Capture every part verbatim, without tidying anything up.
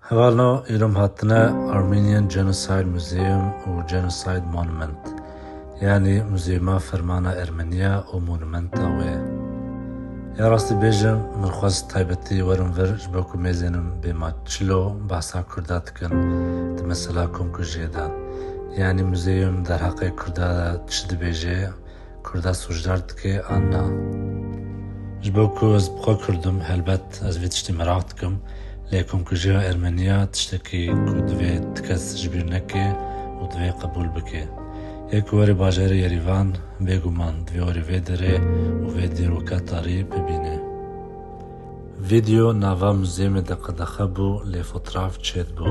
Hevalno, îrom hatine Armenian Genocide Museum û Genocide Monument, yanî Muzeyuma Fermana Ermeniya û Monumenta wê. Ya rastî bêjim, min xwest taybetî werim vir, ji bo ku mêzênim bê ma çilo behsa Kurda dikin di mesela komkujiyê de. Yanî muzeyum derheqê Kurda de çi dibêje, Kurda sûcdar dike an na. Ji bo ku ez bi xwe Kurd im, helbet ez vê tiştî meraq dikim, lê komkujiya Ermeniya tiştekî ku divê ti kes ji bîr neke û divê qebûl bike. Yê ku werê bajarê Yerîvan, bêguman divê werê vê derê û vê dîroka tarî bibîne. Vîdeo nava muzeyê de qedexe bû, lê fotraf çêdibû.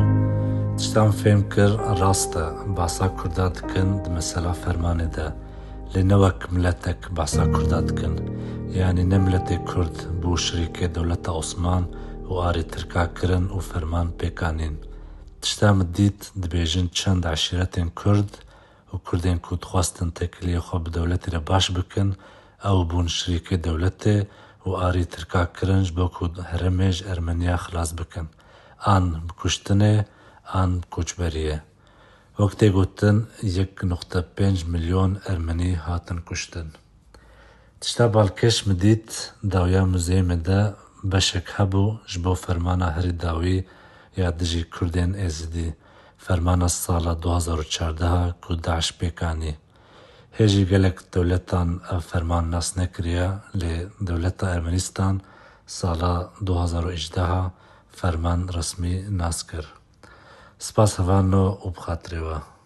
Tiştan fêm kir, rast e, behsa Kurda dikin di mesela fermanê de. Lê ne wek miletek behsa Kurda dikin. Yanî ne miletê Kurd bû şirîkê dewleta Osman û arê Tirka kirin û ferman pêk anîn. Tişta min dît, dibêjin çend eşîretên Kurd û Kurdên ku dixwestin têkiliyê xwe bi dewletê re baş bikin, ew bûn şirîkê dewletê û arê Tirka kirin ji bo ku herêmê ji Ermeniya xilas bikin. An bi kuştinê, an bi koçberiyê. Wek tê gotin, yek nokte pênc milyon Ermenî hatin kuştin. Tişta balkêş min dît, dawiya muzeyê me de beşek hebû ji bo fermana herî dawî ya dijî Kurdên Êzidî, fermana sala du hazar û çardeh ku DAIŞ pêk anî. Hê jî gelek dewletan ev ferman nas nekiriye, lê dewleta Ermenistan sala du hazar û hejdeh ferman resmî nas kir. Spas hevalno û bi xatirê we.